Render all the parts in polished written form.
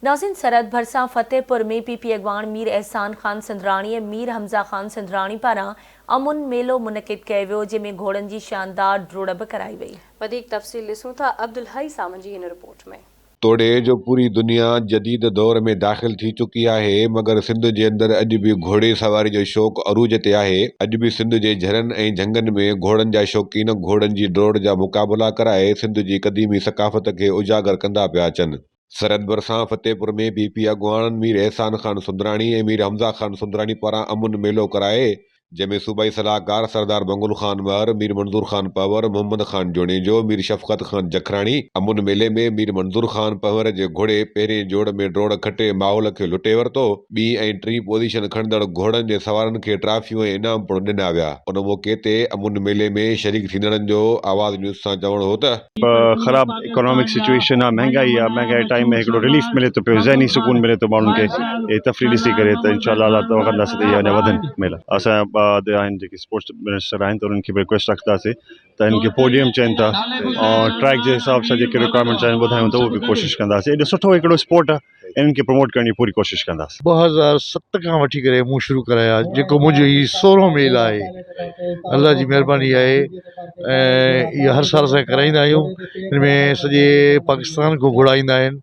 ناظرين سرحد ڀرسان فتح پور ۾ پي پي اڳواڻ مير احسان خان سندراڻي ۽ مير حمزه خان سندراڻي پاران امن ميلو منعقد ڪيو ويو جنهن ۾ گهوڙن جي شاندار ڊوڙ به ڪرائي وئي. وڌيڪ تفصيل ڏسون ٿا عبدالحئي ساوند جي هن رپورٽ ۾. توڙي جو پوري دنيا جديد دور ۾ داخل ٿي چڪي آهي مگر سنڌ جي اندر اڄ به گهوڙي سواري جو شوق عروج تي آهي. اڄ به سنڌ جي جهرن ۽ جهنگن ۾ گهوڙن جا شوقين گهوڙن جي ڊوڙ جا مقابلا ڪرائي سنڌ جي قديمي ثقافت کي اجاگر ڪندا پيا اچن. سرحد ڀرسان فتح پور ۾ پي پي اڳواڻن مير احسان خان سندراڻي ۽ مير حمزه خان سندراڻي پاران امن ميلو ڪرائي جنهن ۾ صوبائي صلاحڪار سردار بنگل خان مهر، مير منظور خان پنهور، محمد خان جوڻيجو، مير شفقت خان جکراڻي، امن ميلي ۾ مير منظور خان پنهور جي گهوڙي پهرين جوڙ ۾ ڊوڙ کٽي ماحول کي لٽي ورتو، ٻي ۽ ٽين پوزيشن کڻندڙ گهوڙن جي سوارن کي ٽرافيون ۽ انعام پڻ ڏنا ويا. ان موقعي تي امن ميلي ۾ شريڪ ٿيندڙن جو آواز نيوز سان چوڻ هو ته. خراب اڪانامڪ سچوئيشن آ مهنگائي آ مهنگائي ٽائيم ۾ هڪڙو رليف ملي ٿو پيو ذهني سڪون ملي ٿو ماڻهن کي هي تفريح ڏسي ڪري ته انشاء الله الله دعا ڪنداسين ته اهي اڃا وڌن ميلا اسان جا بعد آهن جيڪي اسپورٽس منسٽر آهن ته انهن کي به رڪويسٽ رکنداسين ته هن کي پوڊيم چين ٿا ۽ ٽريڪ جي حساب سان جيڪي رڪوائرمينٽس آهن ٻڌايون ته اهو به ڪوشش ڪنداسين ايڏو سٺو هڪڙو اسپورٽ آ انهن کي پروموٽ ڪرڻ جي پوري ڪوشش ڪنداسين. 2007 کان وٺي ڪري مون شروع ڪرايا جيڪو منهنجو هي سورهون ميل آهي الله جي مهرباني آهي ۽ اهو هر سال اسان ڪرائيندا آهيون ان ۾ سڄي پاڪستان کان گهوڙا ايندا آهن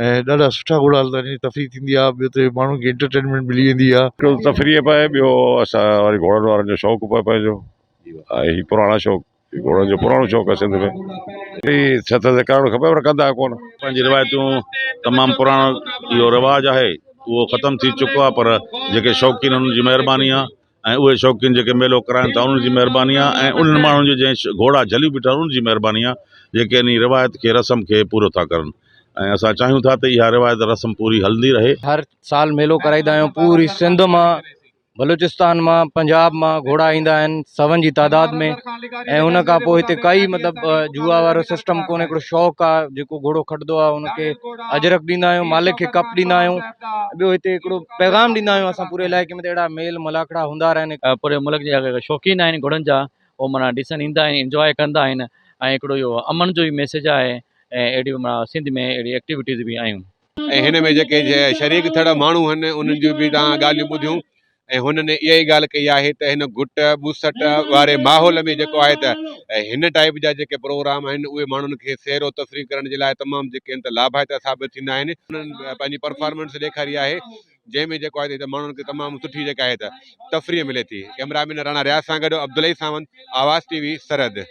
۽ ڏاڍا سٺا گهوڙا هلندا آهن تفريح ٿيندي آهي ٻيو ته ماڻهن کي انٽرٽينمينٽ ملي ويندي آهي. هڪڙو تفريح به آهي ٻيو اسان وري گهوڙن وارن جو شوق به آهي پنهنجو ۽ هي پراڻا شوق گهوڙن جو پراڻو شوق آهي سنڌ ۾ هي سطح تي ڪرڻ کپي پر ڪندا ڪونه. پنهنجي روايتون تمام پراڻو اهو رواج آهي اهو ختم ٿي چڪو آهي پر جيڪي شوقين انهن جي مهرباني آهي ۽ اهي شوقين جيڪي ميلو ڪرائن ٿا انهن جي مهرباني آهي ۽ انهن ماڻهن جي جنهن گهوڙا جهليون بيٺا آهن انهن جي مهرباني آهي جيڪي انهي روايت کي رسم کي پورو ٿا ڪرن ۽ اسان چاهيون ٿا ته اها روايت رسم پوري هلندي رهي. هر سال ميلو ڪرائيندا آهيون پوري سنڌ مان بلوچستان مان پنجاب مان گهوڙا ايندا آهن سون جي تعداد ۾ ۽ ان کان پوء هتي ڪائي مطلب جوا وارو سسٽم ڪونهي هڪڙو شوق آهي جيڪو گهوڙو کٽندو آهي ان کي اجرڪ ڏيندا آهيون مالڪ کي ڪپ ڏيندا آهيون ٻيو هتي هڪڙو پيغام ڏيندا آهيون اسان پوري علائقي ۾ ته اهڙا ميل ملاکڙا هوندا رهن. پوري ملڪ جا جيڪا شوقين آهن گهوڙن جا اهو معنيٰ ڏسڻ ايندا آهن انجواء ڪندا آهن ۽ هڪڙو اهو امن جو ئي ميسيج آهي ۽ اهڙيون معنيٰ سنڌ ۾ اهڙي ايڪٽيوٽيز به آهيون. ۽ هن ۾ جيڪي شريڪ ٿيڙ ماڻهو هن انهن جون به توهان ڳالهيون ٻڌيون ۽ هنن اها ئي ڳالهه ڪئي آهي ته هن گهٽ ٻوسٽ واري ماحول ۾ جيڪو آهي ته هن ٽائيپ جا جيڪي پروگرام آهن اهي ماڻهن کي سير و تفريح ڪرڻ جي لاء تمام جيڪي آهن ته لاڀائتا ثابت ٿيندا آهن انهن پنهنجي پرفارمنس ڏيکاري آهي جنهن ۾ جيڪو آهي ته ماڻهن کي تمام سٺي جيڪا آهي ته تفريح ملي ٿي ڪئميرا مين راڻا رياض سان گڏ عبدالحئي ساوند آواز ٽي وي سرحد.